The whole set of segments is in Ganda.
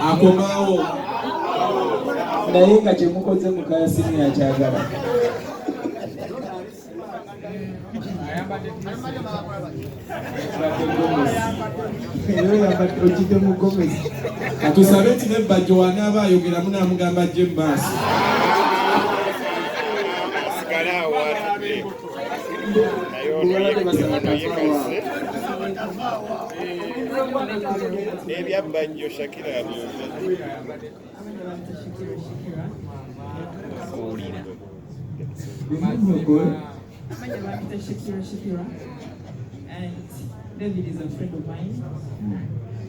Akomawo. Naye nga kyemukoze mukayasini akyagala. Ojjidde mu gomesi. Katusabe nti ne Bajjo wanaaba ayogera munaamugamba ajje mu maaso. Asigale awo atudde. Naye ono ye kazze. N'ebya Bajjo Shakira abyogedde. Amanya bampita Shakira Shakira, and David is a friend of mine.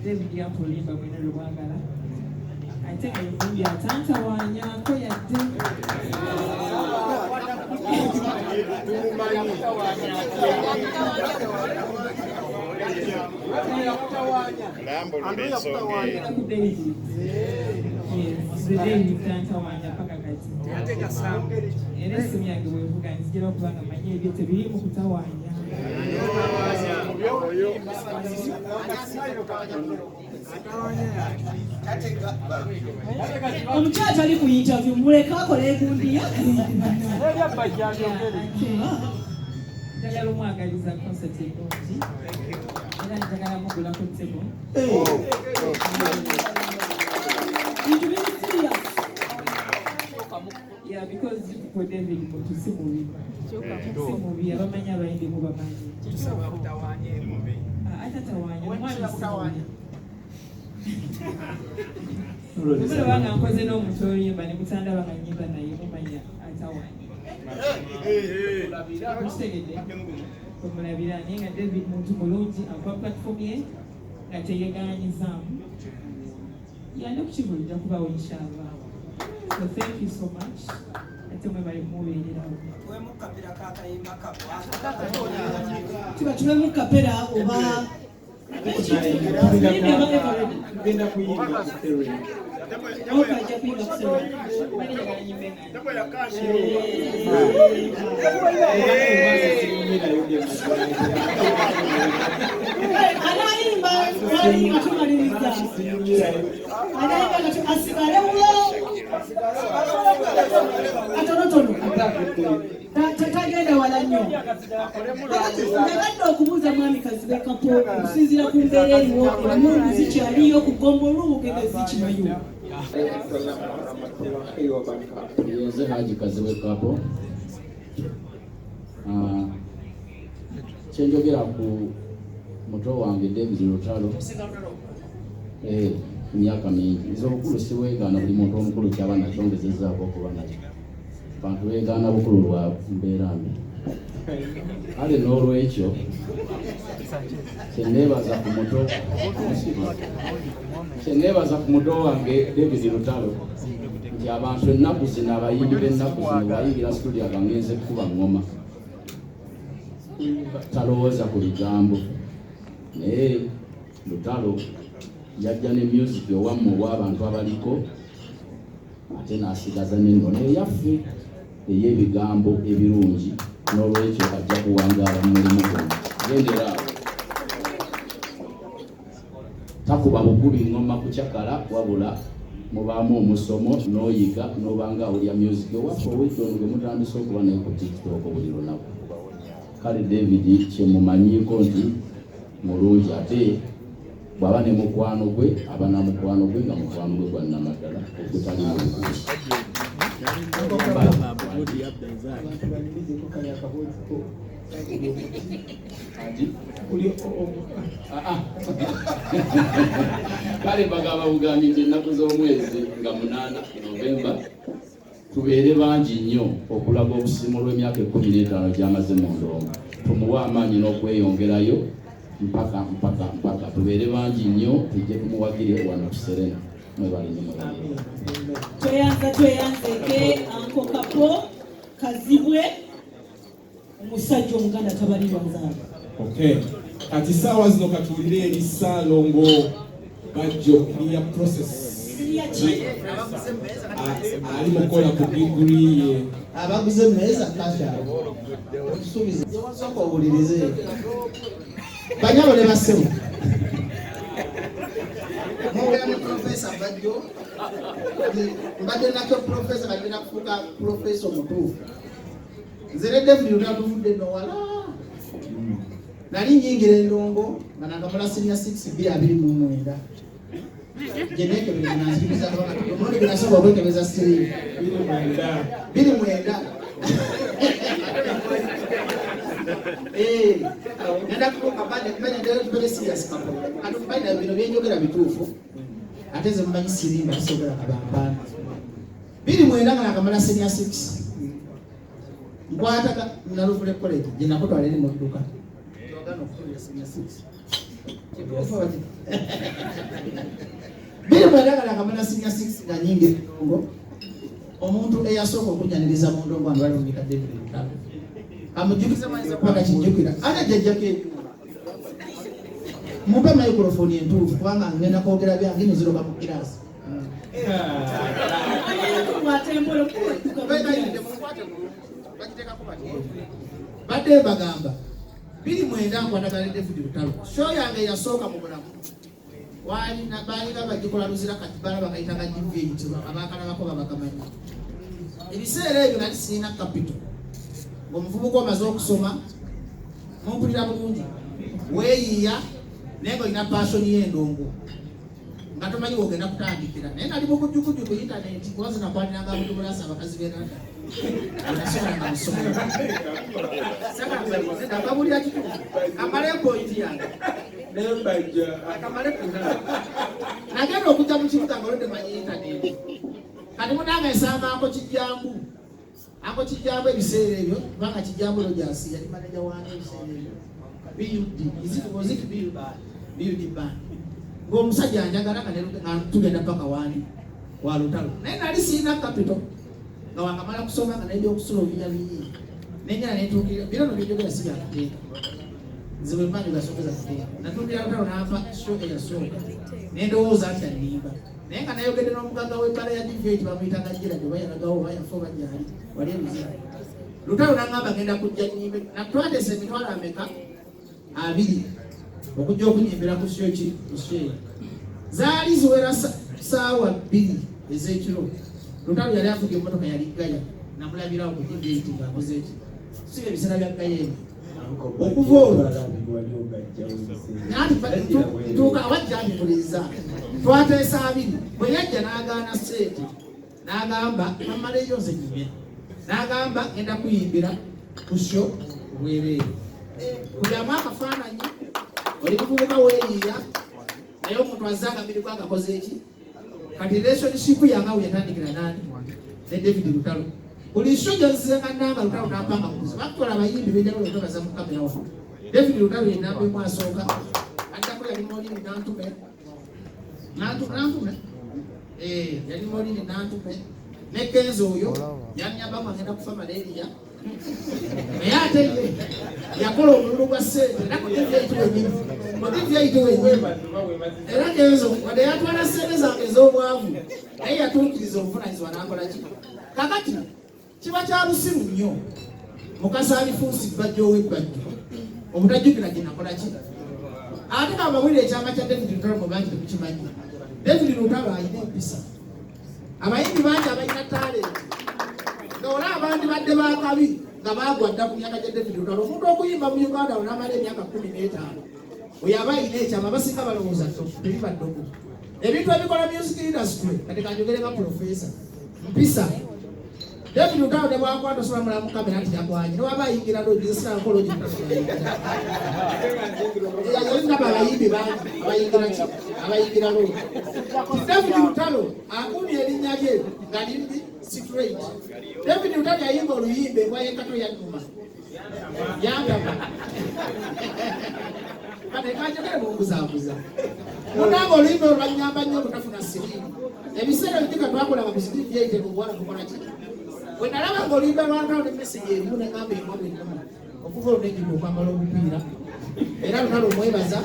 David yampa oluyimba mwena lwe mwagala, ate nga luvumbi atantawaanyako yadde. Lambulula ensonga eyo. Ku David. Yes, the David tantawaanya paka kati. Era essimu yange bwevuga nzijira okuba nga manyi ebyo tebiriimu kutawaanya. Omukyala tali ku interview, muleke akole egundi ye. Njagala omwagaliza concert ennungi, era njagala mugulako table. Bintu biri serious. Yeah, because for David muntu si mubi, si mubi, abamanyi abayimbi mubamanyi. Ah, atatawaanya omwami si mubi. Mulaba nga nkoze n'omuntu oluyimba ne mutandaba nga nnyimba naye mumanya atawaanya. Mukitegedde omulabira, naye nga David muntu mulungi, akuba platform ye nga teyegaanyizaamu. Yande ku kivulu ojja kubaawo inshallah. So thank you so much, ate mwebale kumubeererawo. Tuba tuwemu kapera oba Tugenda kuyimba ku Serena. Oka ajja kuyimba ku Serena. Bali njagala nyimbe nga Anayimba wali nga tumaliriza. Anayimba nga asigalewo katonotono. Tagenda wala nnyo. Njagadde okubuuza mwami Kazibwe Kapo, okusinziira ku mbeera eriwo, emmundu zikyaliyo ku ggombolola, obugende zikimayo? Nze Haji Kazibwe Kapo. Ah, kyenjogera ku muto wange David Lutalo, emyaka mingi, nze obukulu siweegaana. Buli muntu omukulu kyaba nakyo ngezezzaako okuba nakyo. Bantu beegaana bukulu lwa mbeera mbi. Kale n'olwekyo kyeneebaza ku muto wange David Lutalo nti abantu ennaku zino, abayimbi b'ennaku zino, bwayingira studio abangenze kukuba ngoma, talowooza ku bigambo. Naye Lutalo yajja ne music owammwe ow'abantu abaliko, ate n'asigaza n'ennono eyaffe ey'ebigambo ebirungi. N'olwekyo ajja kuwangaala mu mulimu guno. Gendera awo, takuba bukubi ngoma kucakala, wabula mubaamu omusomo n'oyiga n'obanga awulya music owaffe owedde ono gwe mutandise okuba naye ku TikTok buli lunaku. Kale David kyemumanyiiko nti mulungi, ate bw'aba ne mukwano gwe, aba na mukwano gwe nga mukwano gwe gwa nnamaddala ogutali mu bukulu. Abantu banyumizeko kale akaboozi ko. Ati? Uli Ah, ah. Kale bagamba bugambi nti ennaku z'omwezi nga 8 Novemba tubeere bangi nnyo okulaga obusimu olw'emyaka 15 gy'amaze mu ndongo. Tumuwe amaanyi n'okweyongerayo mpaka mpaka mpaka. Tubeere bangi nnyo, tujje tumuwagire wano ku Serena. Mwebale nnyo, mwebale. Tweyanza, tweyanzeke Uncle Kapo Kazibwe, omusajja Omuganda tabalirwa nzaalo. Okay. Kati saawa zino katuwulire eri Ssaalongo Bajjo clear process. Ki? Ali mukola ku diguri ye. Abaguze emmeeza kasha otusuubiza, sooka owulirize. Banyabo ne bassebo. Profesa Bajjo, mbadde nakyo profesa, kati ngenda kufuuka profesa omutuufu. Nze ne David Lutalo tuvudde nno wala. Nali nyingira endongo nga nakamala senior 6 B 29. Gye neekebera nanzikiriza kubanga omulundi gwe nasooka okwekebeza siriimu. 29. Eh, ngenda kutuuka bane serious kapo. Kati bane bino byenjogera bituufu. Ate nze mumanyi sirimba sisobola kabampaana. 29 nga nakamala senior 6. Nkwata Naluvule College gye nakutwala eri mu dduka. Twagana okutuulira senior 6. Kituufu oba kituufu? 29 nga nakamala senior 6 nga nyingira endongo. Omuntu eyasooka okunyaniriza mu ndongo wano wali Omubika David Lutalo. Amujjukize mayinza kuba takijjukira. Ate jjajjako ebyuma. Mumpe microphone entuufu kubanga ngenda kwogera byange nziroka mu kiraasi. Badde mbagamba 29 nkwatagana ne David Lutalo. Show yange eyasooka mu bulamu. Baalina bagikola Luzira kati bala bakayita nga GV8 abaakalabako babakamanyi. Ebiseera ebyo nali sirina capital. Ng'omuvubuka omaze okusoma, mumpulira bulungi, weeyiiya naye ng'olina passion y'endongo nga tomanyi w'ogenda kutandikira. Naye nali mukujjukujju ku intaneti kuba zinakwaniranga abantu bulasa abakazi b'e London. Nasobolanga mu ssomero. Nakabulira kituufu. Kamale pointi yange. Nagenda okujja mu kibuga nga olwedde manyi intaneti. Kati munange nsamba ako kijambu. Ako kijambu ebiseera ebyo kubanga kijambu Rogers yali manager wange ebiseera ebyo. BUD. Is it, was it BUD? BUD band. Ng'omusajja anjagala nga tugenda paka wani wa Lutalo. Naye nali sirina capital. Nga wakamala kusoma nga n'ebyokusula obinya bingi. Nengera netuukirira bino no byenjogera si bya kuteeka. Nze bwe mmanyi gasogeza kuteeka. Natuukira Lutalo n'ampa show eyasooka. Ne ndowooza nti annimba. Naye nga nayogedde n'omugagga w'ebbala ya DV8 bamuyitanga Gerald oba yalagawo oba yafa oba gyali wali e Luzira. Lutalo n'aŋŋamba ngenda kujja nnyimbe. Natwatesa emitwalo ameka? 20 okujja okunyimbira ku show ki? Ku show eyo. Zaali ziwera ssaawa 2 ez'ekiro. Lutalo yali avuga emmotoka yali Gaya. Namulabirawo ku DV8 ng'akoze ki? Si bye biseera bya Gaya ebyo. Okuva olwo ntuuka awajja abikuliza twateesa 20 bwe yajja n'agaana ssente n'agamba mamaleyo nze nyumye n'agamba ngenda kuyimbira ku show bwereere kulyamu akafaananyi oli muvubuka weeyiiya naye omuntu azze akamiri gwe agakoze eki. Kati relationship yange awo yatandikira nani ne David Lutalo. Buli show gye nzizenga namba Lutalo n'ampanga mukuzi. Bakutwala abayimbi b'enjawulo okwebaza mu kamera wano. David Lutalo ye namba emu asooka. Addako yali Maureen Nantume. Nantume? Yali Maureen Nantume. Ne Kenzo oyo yannyambamu agenda kufa malaria. Naye ate ye yakola omululu gwa ssente era ku TV8 wennyini. Ku TV8 wennyini. Era Kenzo wadde yatwala ssente zange ez'obwavu naye yatuukiriza obuvunaanyizibwa n'akola ki? Kakati kiba kya busiru nnyo Mukasa alifuusi Bbajjo ow'ebbajjo obutajjukira gye nakola ki? Ate kabawulire ekyama kya David Lutalo mwe bangi temukimanyi. David Lutalo alina empisa. Abayimbi bangi abalina talenti nga olaba abandi badde bakabi nga baagwa dda ku myaka gya David Lutalo. Omuntu okuyimba mu Uganda n'amala emyaka 15 oyo aba alina ekyama, abasinga balowooza tebiba ddogo. Ebintu ebikola music industry kati kanjogere nga profesa mpisa. David Lutalo ne bwakwata osobola mulamu kamera nti yakwanye ne waba ayingira lodge nze siraba lodge ndaba abayimbi bangi abayingira ki abayingira lodge. David Lutalo akuumye erinnya lye nga liri straight. David Lutalo yayimba oluyimba embwa y'enkato yannuma yantama kati kanjogere mumbuzaabuza munange oluyimba olwo lwannyamba nnyo obutafuna siriimu. Ebiseera ebijjuka twakolanga ku sitiivi eyite mu buwala tukola ki? Bwe nalaba ng'oluyimba lwa Lutalo ne message erimu ne ŋŋamba embwa bw'ennuma okuva olwo nejjuka okwambala obupiira. Era Lutalo omwebaza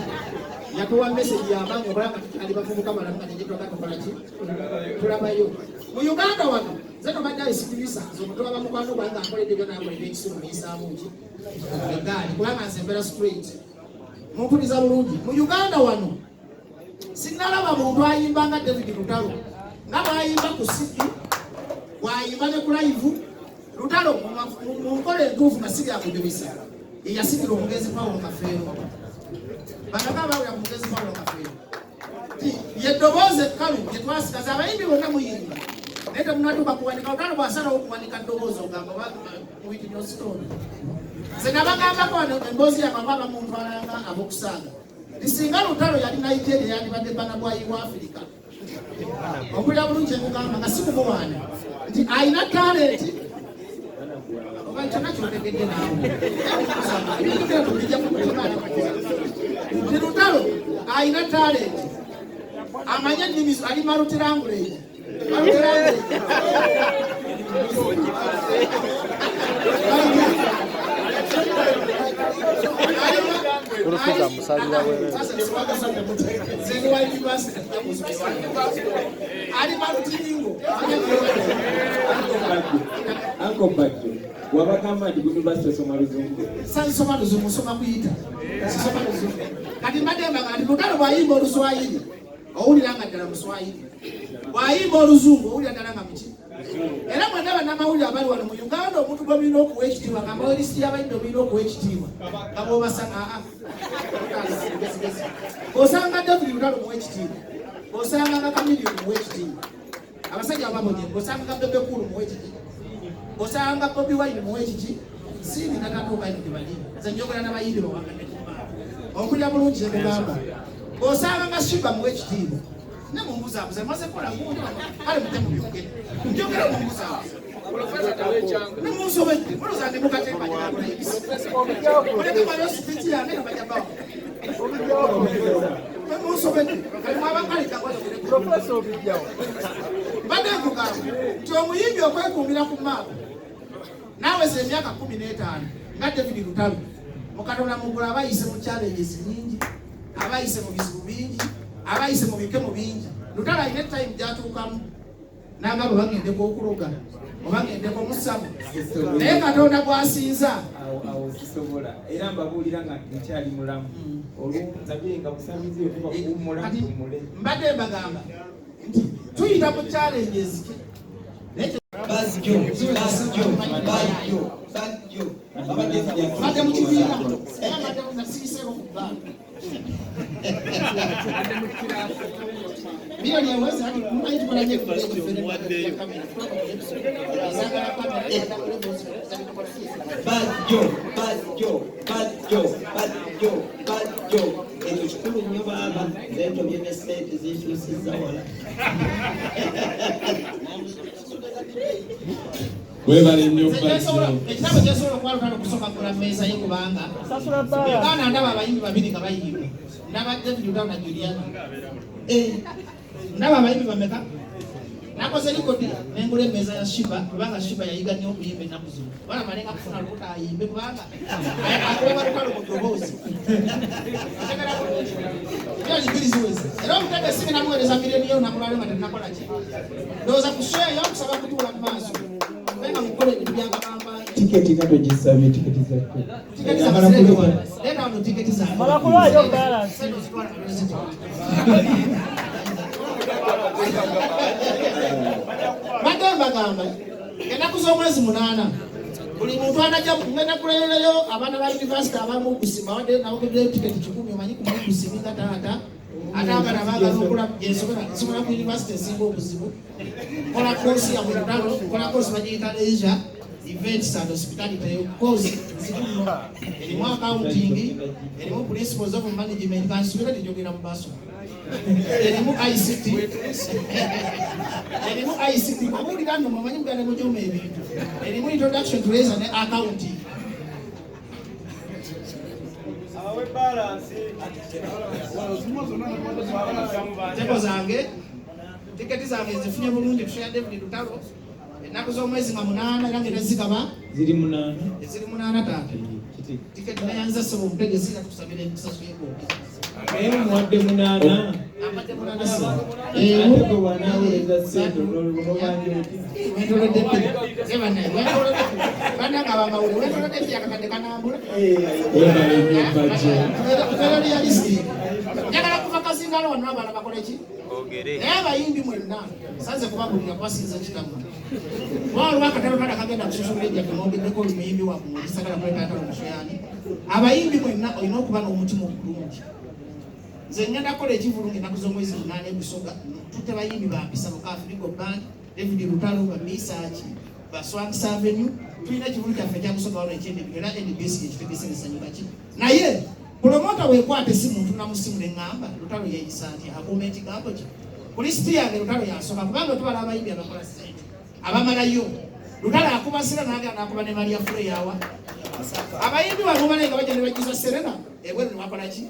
yatuwa message y'amaanyi okulaba nga tukyali bavubuka balamu nga tegitwaga tukola ki? Tulabayo. Mu Uganda wano nze tobadde ayisikiriza nze omuntu aba mukwano gwange ng'akoledde byonna akola ebyekisiru muyisaamu ki? Eggaali kubanga nze mbeera straight. Mumpuliriza bulungi. Mu Uganda wano Sinalaba muntu ayimba nga David Lutalo nga bw'ayimba ku CD, bw'ayimba ne ku live. Lutalo mu nkola entuufu nga si byakujubisa, yeyasikira omugenzi Paulo Kafeero. Banaga bawulira ku mugenzi Paulo Kafeero ye ddoboozi ekkalu gye twasikaza abayimbi bonna muyimba naye temunatuuka kuwanika. Lutalo bw'asalawo okuwanika ddoboozi ogamba Whitney Houston. Nze nabagambako wano emboozi yange aba bamuntwalanga ab'okusaaga nti singa Lutalo yali Nigeria yandibadde bana bwayi wa Afirika. Ompulira bulungi kyekugamba nga si kumuwaana nti alina talenti oba kyonna kyotegedde naawe ebintu bino tubijja ku mutima. Nti Lutalo alina talenti, amanye ennimi, ali multilanguage, multilanguage. Olufuza musalira wewe. Ali multilingual. Uncle Bajjo, wabagamba nti university osoma luzungu? Sisoma luzungu, nsoma kuyita, sisoma luzungu. Kati mbadde mbaga nti Lutalo bw'ayimba oluswayiri owulira nga ddala muswayiri, bw'ayimba oluzungu owulira ddala nga muki. Era mwenna bannamawulire abali wano mu Uganda, omuntu gwe mulina okuwa ekitiibwa, nga mbawe lisiti y'abayimbi omulina okuwa ekitiibwa nga bw'obasanga aa osanga David Lutalo muwa ekitiibwa, osanga nga Chameleone muwa ekitiibwa, abasajja ababonye, osanga nga Bebe Cool muwa ekitiibwa, osanga Bobi Wine muwa ekiki siini nakatuuka ino tebali. Nze njogera n'abayimbi bawangadde, ompulira bulungi kyekugamba, osanga nga Sheebah muwa ekitiibwa. Ne mumbuzaabuza maze kola gundi kale mute mubyogere, njogera mumbuzaabuza ne munsobedde mulowooza ndi mukatemba muleke malayo speech yange nga bajja bawo munsobedde kati mwabakale. Mbadde nkugamba nti omuyimbi okwekuumira ku maapu naaweza emyaka 15 nga David Lutalo, mukatonda mugulu abayise mu challenges nyingi, abayise mu bizibu bingi, abayise mu bikemo bingi. Lutalo alina etime gyatuukamu n'agamba bagendeko okuloga oba gendeko musamu, naye Katonda gwasinza. Awo awo sisobola, era mbabuulira nga nkyali mulamu olunsabye nga busabizi otuba kuwummula Kati tuwummule. Mbadde mbagamba nti tuyita mu challenges naye Bajjo, Bajjo, Bajjo, Bajjo. Baba David. Mbadde mu kibiina era mbadde nasiiseeko ku bbanga miliyoni eweze ati mumanyi tukola nnyo ebintu. Bajjo, Bajjo, Bajjo, Bajjo, Bajjo. Ekyo kikulu nnyo baaba. Nze ntobye ne ssente zinkyusizza wala. Webale nnyo Bajjo. Ekitabo kyesobola okuba Lutalo okusooka kugula mmeeza ye, kubanga Uganda ndaba abayimbi babiri nga bayimba, ndaba David Lutalo na Juliana. Ndaba abayimbi bameka? Nakoze likodi nengula emmeeza ya Sheebah, kubanga Sheebah yayiga nnyo okuyimba ennaku zino. Wala malenga kufuna lukuta ayimbe, kubanga akuba Lutalo mu ddoboozi. Otegera bulungi, miliyoni 2 ziweze, era omutege si binamuweereza miliyoni yo olunaku lwaliro nga tenakola ki. Ndowooza ku show eyo nkusaba kutuula mu maaso kubanga mukola ebintu byakabamba. Tiketi nga togisabye, tiketi zaffe. Tiketi zange zireete wano. Leeta wano tiketi zange. Mala kulwayo balance. Sente ozitwala nga tozitwala. Mbadde mbagamba ennaku z'omwezi 8 buli muntu anajja ngenda kuleerayo abaana ba university abamu okusima wadde nawogeddeyo tiketi 100. Omanyi ku mukusimi nga taata ate abaana baagala okula gyensobola nsobola ku university esinga obuzibu. Kola course ya Lutalo, kola course bagiyita leisure events and hospitality course nzibu nno, erimu accounting, erimu principles of management, kansubira tejogera mu maaso, erimu ICT, erimu ICT. Obuulira nno mumanyi muganda mujoma ebintu, erimu introduction to leisure ne accounting. Abawe balance. Tebo zange, tiketi zange nzifunye bulungi. Tusha David Lutalo ennaku z'omwezi nga 8 era ngenda zigaba. Ziri 8. Eziri 8 taata. Kiti. Tiketi nayanza sebo omutegesi nga tukusabira emikisa sweko. Naye muwadde 8. Amadde 8 sebo. Ate gwe bw'anaaweereza ssente n'obanja oti? Wentolodde bbiri ebanaye, wentolodde bannange abamawulire, wentolodde bbiri akakadde kanambula. Webale nnyo Bajjo. Tubeera realistic, njagala kuva kazinga. omuzindaalo wano abaana bakole ki? Naye abayimbi mwenna sanze kubabulira kubasinza kitamu. Waliwo akatabo kala kagenda ku social media kemwogeddeko olumuyimbi wammwe olisagala kuleeta omusuyani. Abayimbi mwenna olina okuba n'omutima omulungi. Nze ngenda kukola ekivulu ng'ennaku z'omwezi 8 Busoga, tutte bayimbi bampisa Mukafirigo Band, David Lutalo, Bamisaaki, Baswanks Avenue, tulina ekivulu kyaffe ekya Busoga wano eky'endebiro era NBS gyekitegese nesanyuka ki. Naye pulomota weekwata essimu ntuna mu ssimu ne ŋŋamba Lutalo yeeyisa atya, akuuma ekigambo kye. Ku lisiti yange Lutalo yasooka kubanga tubala abayimbi abakola ssente abamalayo. Lutalo akuba Serena n'agenda n'akuba ne Maria Fure yawa. Abayimbi bano bale nga bajja ne bajjuza Serena ebweru ne wakola ki?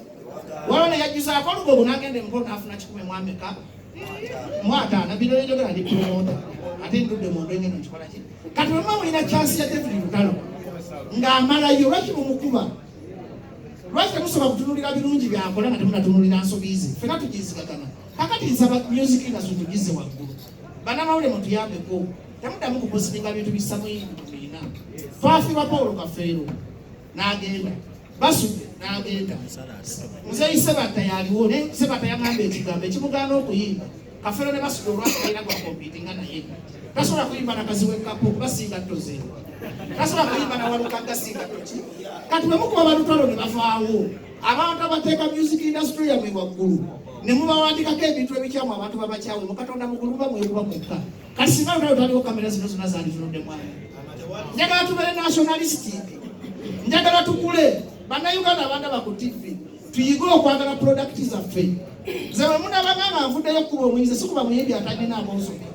Waliwo ne yajjuzaako olugogo n'agenda emukono n'afuna 150 bino njogera ndi pulomota ate ndudde mu ndwenge eno nkikola ki? Kati bwe muba mulina chance ya David Lutalo ng'amalayo lwaki mumukuba? Lwaki temusobola kutunuulira birungi byakola nga temunatunulira nsobi ze? Ffenna tugizigagana. Kakati nsaba music industry tugizze waggulu. Bannamawulire mutuyambeko, temuddamu kupositinga bintu bissa muyimbi mu biina. Twafiirwa Paul Kafeero n'agenda, Basudde n'agenda, Muzeeyi Sebatta yaliwo naye Sebatta yagamba ekigambo ekimugaana okuyimba. Kafeero ne Basudde olwako balina gwa kompitinga naye tasobola kuyimba na Kazibwe Kapo kubasinga ttoze, tasobola kuyimba na Walukagga singa ttoki. Kati bwe mukuba balutalo ne bavaawo, abantu abateeka music industry yammwe waggulu ne mubawandikako ebintu ebikyamu abantu babakyawe mu Katonda mugulu muba mwekuba mwekka. Kati singa lutalo taliwo kamera zino zonna zanditunudde mwana. Njagala tubeere nationalistic, njagala tukule bannayuganda abandaba ku TV tuyige okwagala product zaffe. Nze bwe munabanga nga nvuddeyo okukuba omuyinzi sikuba muyimbi atalinaako nsobi,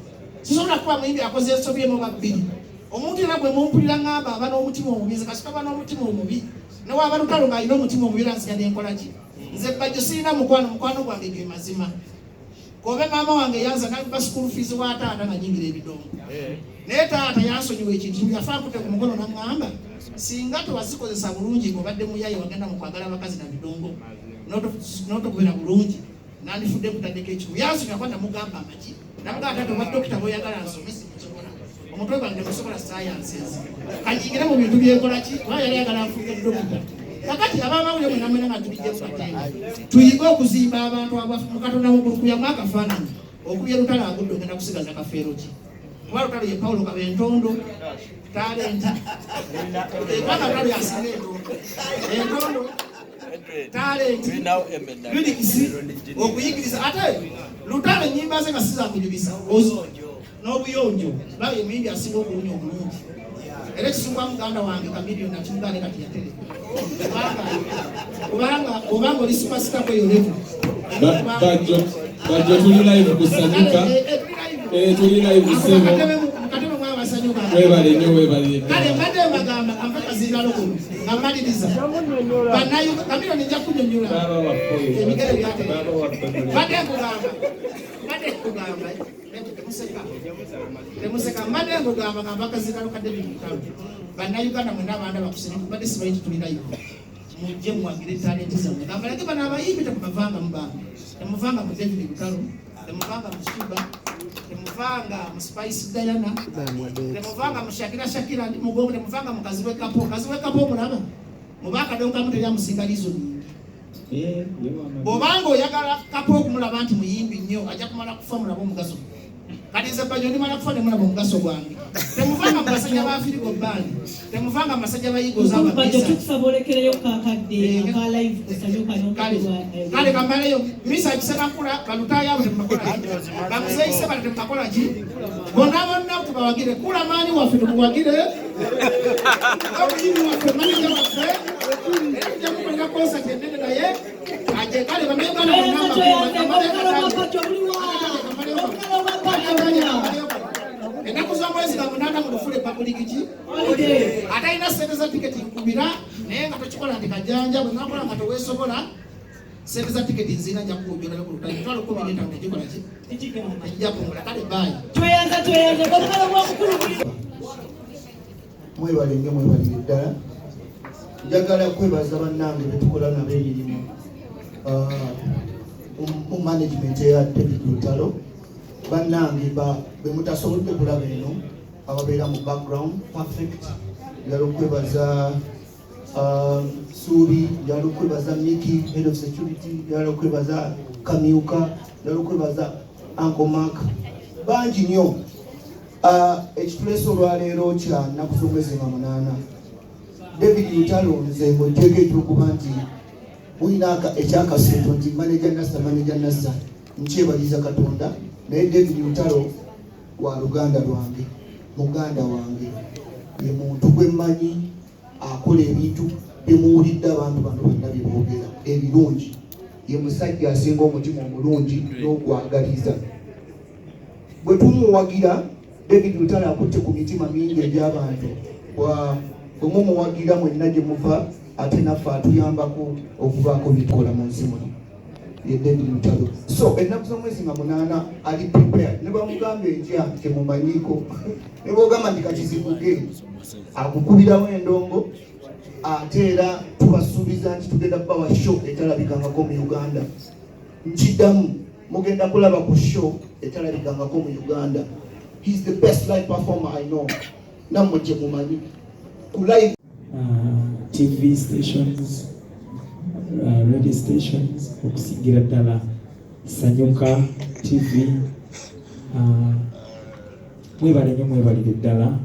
sisobola kuba muyimbi akoze ensobi emu oba bbiri. Omuntu era gwe mumpulira ngamba aba n'omutima omubi, nze kasita aba n'omutima omubi newaba Lutalo ng'alina omutima omubi era nsiga nenkola ki? Nze Bajjo sirina mukwano, mukwano gwange ge mazima. Kobe maama wange yanza nalipa school fees wa taata nga nyingira ebidongo. Naye taata yansonyiwa ekintu yafa akute ku mukono n'aŋŋamba singa tewazikozesa bulungi ng'obadde muyaye wagenda mu kwagala abakazi na bidongo n'otokubera bulungi nandifudde nkutaddeko ekimu. Yansonyiwa kuba namugamba amagi namugamba taata obwa dokita bw'oyagala nsome simusobola, omutwe gwange tegusobola sciences, kanyingire mu bintu byekola ki kuba yali ayagala nfuuke dokita. Kakati abamawulire mwena mwena nga tubijje mu katemba tuyige okuzimba abantu mu Katonda mugulu kuyamu akafaananyi okubye Lutalo agudde ogenda kusigaza kafeero ki? Kuba Lutalo ye Paulo Kabentondo talenti kubanga Lutalo yasinga entondo entondo talenti lyrics okuyigiriza ate Lutalo ennyimba ze nga si za kunyumisa n'obuyonjo bayo emiyimbi asinga okuwunya obulungi era ekisungwa muganda wange Kamiliyoni nakimugane kati yatere kubanga obanga oli superstar kweyo level. Bajjo tuli live kusanyuka, tuli live ssebo, webale nnyo, webale. Kale mbadde mbagamba kampe kazindaalo kuno nga mmaliriza bannayuganda. Kamiliyoni nja kunyonyola ebigere byatere. Mbadde nkugamba, mbadde nkugamba temuseka, temuseka. Mbadde nkugamba nga mbakazindalo ka David Lutalo. Bannayuganda mwenna abanda bakusanyuka, mbadde simanyi tituli live, mujje muwagire talenti zammwe. Gambalage bano abayimbi temubavanga mu bantu, temuvanga mu David Lutalo, temuvanga mu Shiba, temuvanga mu Spice Diana, temuvanga mu Shakira Shakira ndi mugongo, temuvanga mu Kazibwe Kapo. Kazibwe Kapo omulaba muba akadongo kamu teri amusinga reasoning. Bw'obanga oyagala Kapo okumulaba nti muyimbi nnyo ajja kumala kufa mulabe omugaso. Kati nze Bajjo ndimala kufa ne mulaba omugaso gwange. Temuvanga mu basajja ba Firigo Band, temuvanga mu basajja ba Eagles Bajjo ababisa. Tukusaba olekereyo kakadde aka live kusanyuka n'omukulu. Kale kambaleyo misa kisemakula balutaaya abo temubakola ki, bamuzeeyi Sebala temubakola ki, bonna bonna tubawagire. Kula maani waffe tumuwagire, omuyimbi waffe maneja waffe era tujja mukolera konsati ennene naye aje. Kale bannayuganda bonna Tweyanze obukalo bwa Bajjo buliwa? Obukalo bwa Bajjo buliwa? Ennaku z'omwezi nga 8 mu lufule public ki Holiday. Atalina sente za tiketi nkubira, naye nga tokikola nti kajanja bwe nakola nga teweesobola. Sente za tiketi nzina nja kuwujjolayo ku lutalo mitwalo 15 tegikola ki tekijja kungula. Kale baayi. Tweyanza, tweyanze obukalo bwa mukulu buliwa? Mwebale nnyo, mwebalire ddala. Njagala kwebaza bannange betukola nabo emirimu mu management eya David Lutalo, bannange be mutasobodde kulaba eno ababeera mu background perfect. Njagala okwebaza Suubi, njagala okwebaza Miki, head of security, njagala okwebaza Kamyuka, njagala okwebaza Uncle Mark, bangi nnyo. Ekituleese olwaleero kya nnaku z'omwezi nga 8, David Lutalo, nze ng'ogyeko ekyokuba nti mulina ekyakasente nti manager Nasa, manager Nasa, nkyebaliza Katonda, naye David Lutalo wa luganda lwange, muganda wange, ye muntu gwe mmanyi akola ebintu byemuwulidde abantu bano bonna bye boogera ebirungi. Ye musajja asinga omutima omulungi n'okwagaliza. Bwe tumuwagira, David Lutalo akutte ku mitima mingi egy'abantu. Bwe mumuwagira mwenna gye muva, ate naffe atuyambako okubaako byetukola mu nsi muno. Ye David Lutalo. So ennaku z'omwezi nga 8 ali prepared, ne bamugamba enkya temumanyiiko, ne bwogamba nti kakizibuge, akukubirawo endongo. Ate era tubasuubiza nti tugenda kubawa show etalabikangako mu Uganda. Nkiddamu, mugenda kulaba ku show etalabikangako mu Uganda. He's the best live performer I know, nammwe gye mumanyi ku live. TV stations, radio stations, okusingira ddala Sanyuka TV, mwebale nnyo, mwebalire ddala.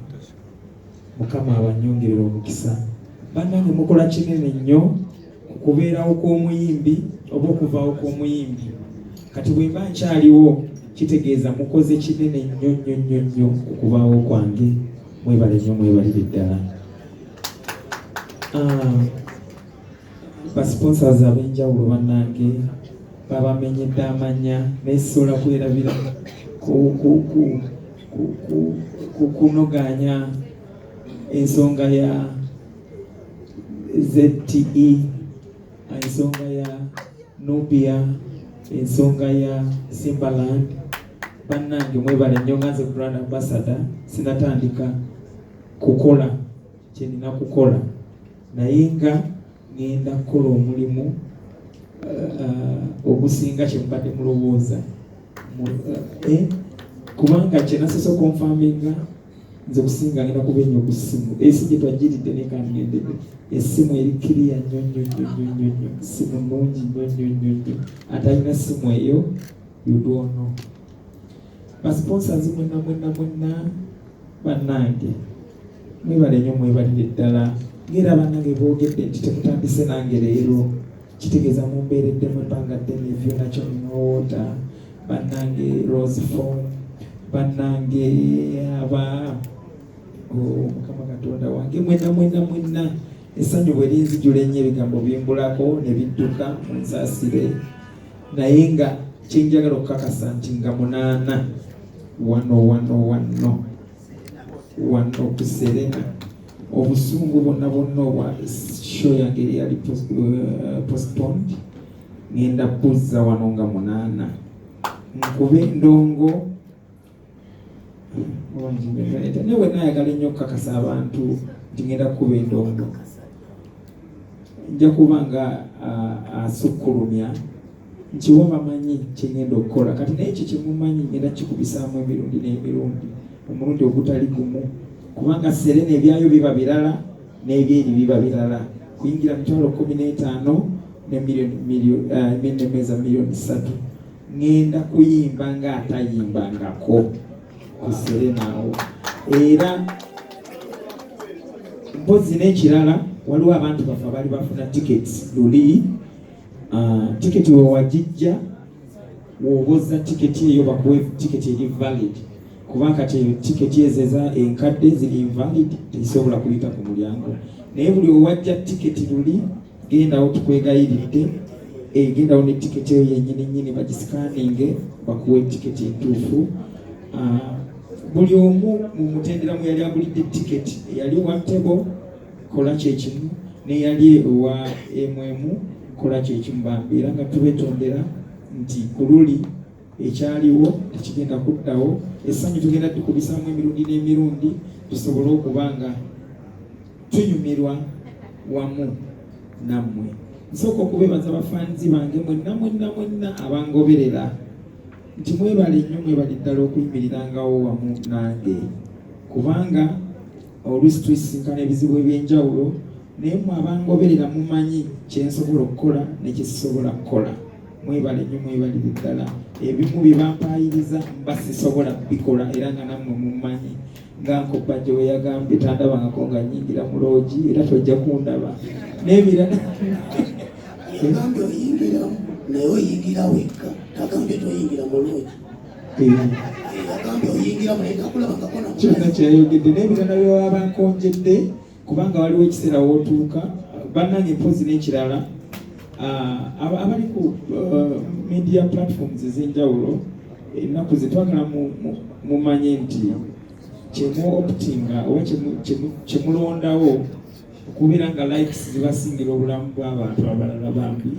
Mukama abanyongerera omukisa. Bannange, mukola kinene nnyo ku kubeerawo kw'omuyimbi oba okuvaawo kw'omuyimbi. Kati bwe mba nkyaliwo, kitegeeza mukoze kinene nnyo nnyo nnyo nnyo ku kubaawo kwange. Mwebale nnyo, mwebalire ddala. Basponsors ab'enjawulo, bannange, babamenyedde amannya, naye sisobola kwerabira kunogaanya ensonga ya ZTE, ensonga ya Nubia, ensonga ya Simbaland. Bannange, mwebale nnyo. Nga nze brand ambassador, sinatandika kukola kyenina kukola, naye nga ngenda kukola omulimu ogusinga kyembadde mulowooza. Kubanga kyenasoose okonfaminga, nze kusinga ngenda kuba ennyo ku ssimu esi gye twagiridde, naye kandi ngendedde essimu eri kiriya nnyo nnyo nnyo nnyo nnyo nnyo, simu nnungi nnyo nnyo nnyo nnyo. Atalina simu eyo, you don't know. Basponsors mwenna mwenna mwenna, bannange, mwebale nnyo, mwebalire ddala. Ngaera bannange boogedde nti temutandise nange leero, kitegeeza mumbeereddemu ebbanga ddene. View Natural Water, bannange, Rose Form, bannange, aba, oh, Mukama Katonda wange, mwenna mwenna mwenna, essanyu bwe linzijula ennyo, ebigambo bimbulako ne bidduka, munsaasire. Naye nga kyenjagala okukakasa nti nga 8 wano wano wano wano ku Serena, obusungu bwonna bwonna obwa show yange eyali postponed, ngenda kuzza wano nga 8 nkube endongo. Naye bwe naayagala ennyo okukakasa abantu nti ngenda kukuba endongo, nja kuba nga asukkulumya nkiwa bamanyi kyengenda okukola kati. Naye ekyo kyemumanyi, ngenda kikubisaamu emirundi n'emirundi, omulundi ogutali gumu, kubanga Serena ebyayo biba birala n'ebyeri biba birala. Kuyingira 15,000 ne miliyoni 3 miliyoni. Ngenda kuyimba ng'atayimbangako ku Serena awo. Era mpozi n'ekirala, waliwo abantu baffe abaali bafuna tickets luli. Tiketi wewagijja, woboza tiketi eyo, bakuwe tiketi eri valid, kubanga kati eyo tiketi ezo eza enkadde ziri invalid, tezisobola kuyita ku mulyango. Naye buli owajja tiketi luli, gendawo, tukwegayiridde, gendawo ne tiketi eyo yennyini nnyini, bagisikaninge, bakuwe tiketi entuufu. Buli omu mu mutendera mwe yali agulidde tiketi, eyali owa table kola kyekimu, neyali owa kola kyekimu bambi. Era nga tubetondera nti ku luli ekyaliwo tekigenda kuddawo. Essanyu tugenda tukubisaamu emirundi n'emirundi, tusobole okuba nga tunyumirwa wamu nammwe. Nsooka okubeebaza bafanzi bange mwenna mwenna mwenna abangoberera nti mwebale nnyo, mwebale ddala okuyimirirangawo wamu nange, kubanga oluusi tusisinkana ebizibu ebyenjawulo. Naye mwe abangoberera mumanyi kyensobola okukola nekisisobola kukola. Mwebale nnyo, mwebalire ddala. Ebimu bye bampaayiriza mba sisobola bikola, era nga nammwe mumanyi. Nga Nkobajjo we yagambye, tandabangako nga nnyingira mu loogi, era tojja kundaba n'ebirala. Yagambye oyingiramu, naye oyingira wekka. Tagambye toyingira mu loogi. Yagambye oyingiramu, naye takulabangako na Kyonna kyeyayogedde n'ebirala bye baba bankonjedde, kubanga waliwo ekiseera wootuuka bannange. Mpozi n'ekirala, abali ku media platforms ez'enjawulo ennaku ze twagala mumanye nti kyemu optinga oba kyemulondawo okubeera nga likes zibasingira obulamu bw'abantu abalala, bambi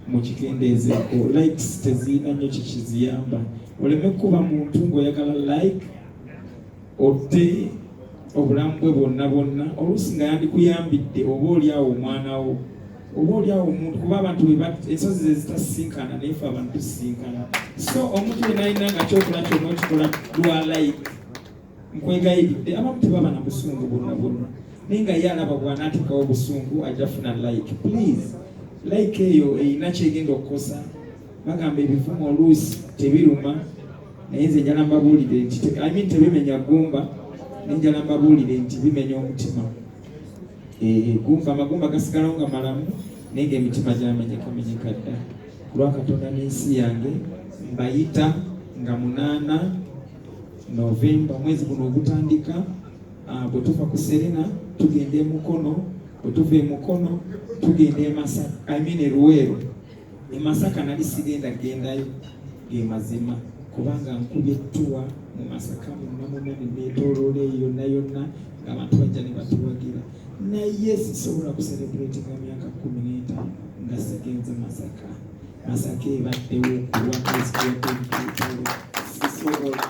mukikendeezeeko. Likes teziyina nnyo kikiziyamba. Oleme kuba muntu ng'oyagala like otte obulamu bwe bwonna bwonna, oluusi nga yandikuyambidde, oba oli awo omwana wo, oba oli awo omuntu, kuba abantu ensozi ze zitasisinkana, naye ffe abantu tusisinkana. So omuntu yenna alina nga kyokola kyonna okikola lwa like, nkwegayiridde. Abamu tebaba na busungu bwonna bwonna, naye nga ye alaba bw'anaateekawo obusungu ajja funa like. Please, like eyo erina kyegenda okukosa. Bagamba ebivumo oluusi tebiruma, naye nze njala mbabuulire nti I mean, tebimenya ggumba, naye njala mbabuulire nti bimenya omutima. Gumba, amagumba gasigalawo nga malamu, naye nga emitima gyamenyekamenyeka dda. Ku lwa Katonda n'ensi yange, mbayita nga 8 Novemba, mwezi guno ogutandika. Bwe tuva ku Serena tugenda e Mukono, bwe tuva e Mukono tugenda e Masaka, I mean e Luweero. E Masaka nali sigenda gendayo, ge mazima, kubanga nkubye ettuwa mu Masaka mwonna mwonna ne neetooloola eyo yonna yonna ng'abantu bajja ne batuwagira, naye sisobola kucelebratinga myaka 15 nga sigenze Masaka. Masaka ebaddewo kulwa sisobola.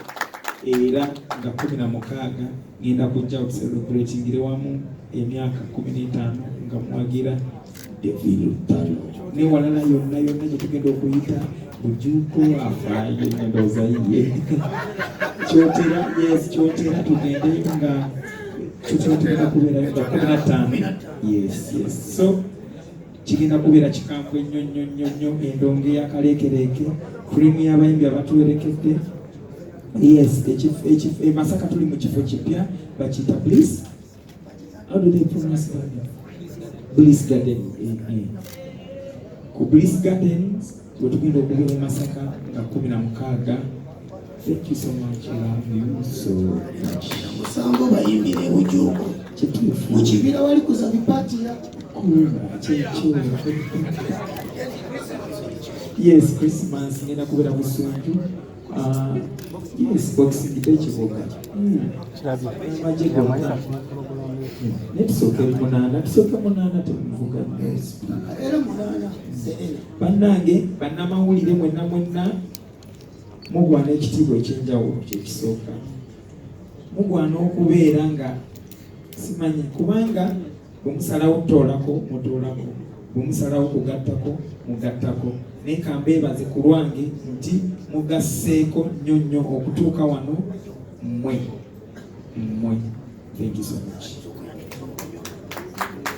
Era nga 16 ngenda kujja okucelebratingire wamu emyaka 15 nga muwagira David Lutalo newalala yonna yonna gye tugenda okuyita. Bujuuko afaayo, ndowooza ye Kyotera. Yes, Kyotera tugendeyo nga Kyotera tugenda kubeerayo nga 15. Yes, so kigenda kubeera kikambwe nnyo nnyo nnyo nnyo. Endongo eyakaleekereeke, cream y'abayimbi abatuwerekedde. Yes, e Masaka tuli mu kifo kipya bakiyita Bliss. How do they pronounce that? Bliss Garden. Ku Bliss Gardens wetugenda okubeera e Masaka nga 16. Thank you so much. I love you so much. Musango bayimbire Bujuuko. Kituufu. Mu kibira wali kuza bipatiya. Kuba kyekyo. Yes, Christmas ngenda kubeera Busunju. Yes, Boxing Day Kiboga. Amagye gonna. Naye tusooke 8, tusooke 8, temuvuga nnyo. Era 8 Serena. Bannange bannamawulire mwenna mwenna, mugwana ekitiibwa ekyenjawulo. Kyekisooka, mugwana okubeera nga simanyi, kubanga bwe musalawo kutoolako mutoolako, bwe musalawo kugattako mugattako, naye kambeebaze ku lwange nti mugasseeko nnyo nnyo okutuuka wano. Mmwe mmwe, thank you so much.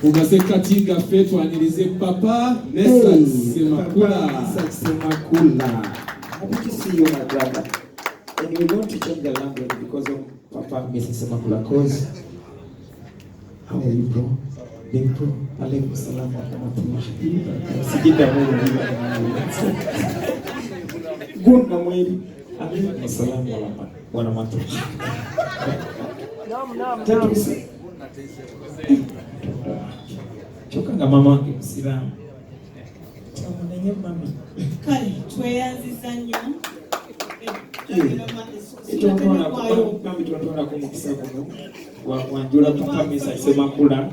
Mu masekkati gaffe twanirize Papa Mesach Semakula. Mesach Semakula. Happy to see you, my brother. And we're going to change the language because of Papa Mesach Semakula. Cause, how are you, bro? Big bro. Alaikum salam wa rahmatullahi wa barakatuh. Sijida mungu. Gunda mweri. Alaikum salam wa rahmatullahi. Tatuuse. Kyokka nga mama wange musiraamu. Kyamunenye mami. Kale tweyanziza nnyo. Mami, tontwalako omukisa guno wanjula Papa Mesach Semakula.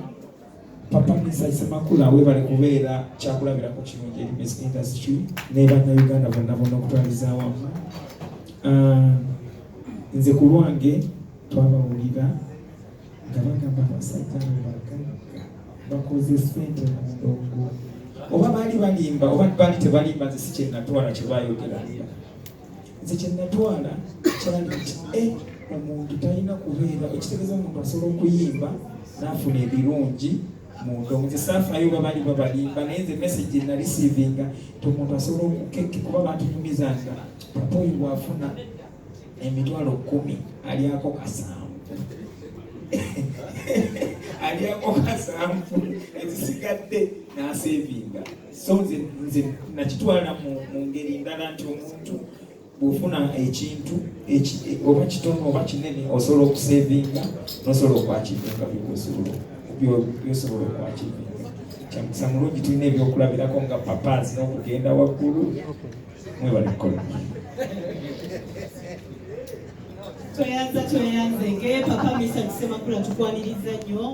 Papa Mesach Semakula, webale kubeera kyakulabirako kirungi eri music industry ne Bannayuganda bonna bonna okutwaliza awamu. Nze ku lwange twabawulira nga bagamba abasajja abo bagagga, bakoze ssente mu ndongo. Oba baali balimba oba baali tebalimba, nze si kyenatwala kye bayogeranga. Nze kyenatwala kyali nti omuntu talina kubeera, ekitegeeza omuntu asobola okuyimba n'afuna ebirungi. Mu ndongo nze saafaayo babali babalimba, naye nze message nareceivinga nti omuntu asobola okukeke, kuba batunyumizanga papa oyo bw'afuna 100,000 alyako 7, alyako 7, ezisigadde n'asevinga. So nze nakitwala mu ngeri ndala nti omuntu bw'ofuna ekintu oba kitono oba kinene, osobola okusevinga n'osobola okwakivinga byosobola okwakivinga. Kyamukisa mulungi tulina ebyokulabirako nga papazi n'okugenda waggulu. Mwebale kukola. Tweyanza, tweyanze nge papa Misa Kisemakula, tukwaniriza nnyo.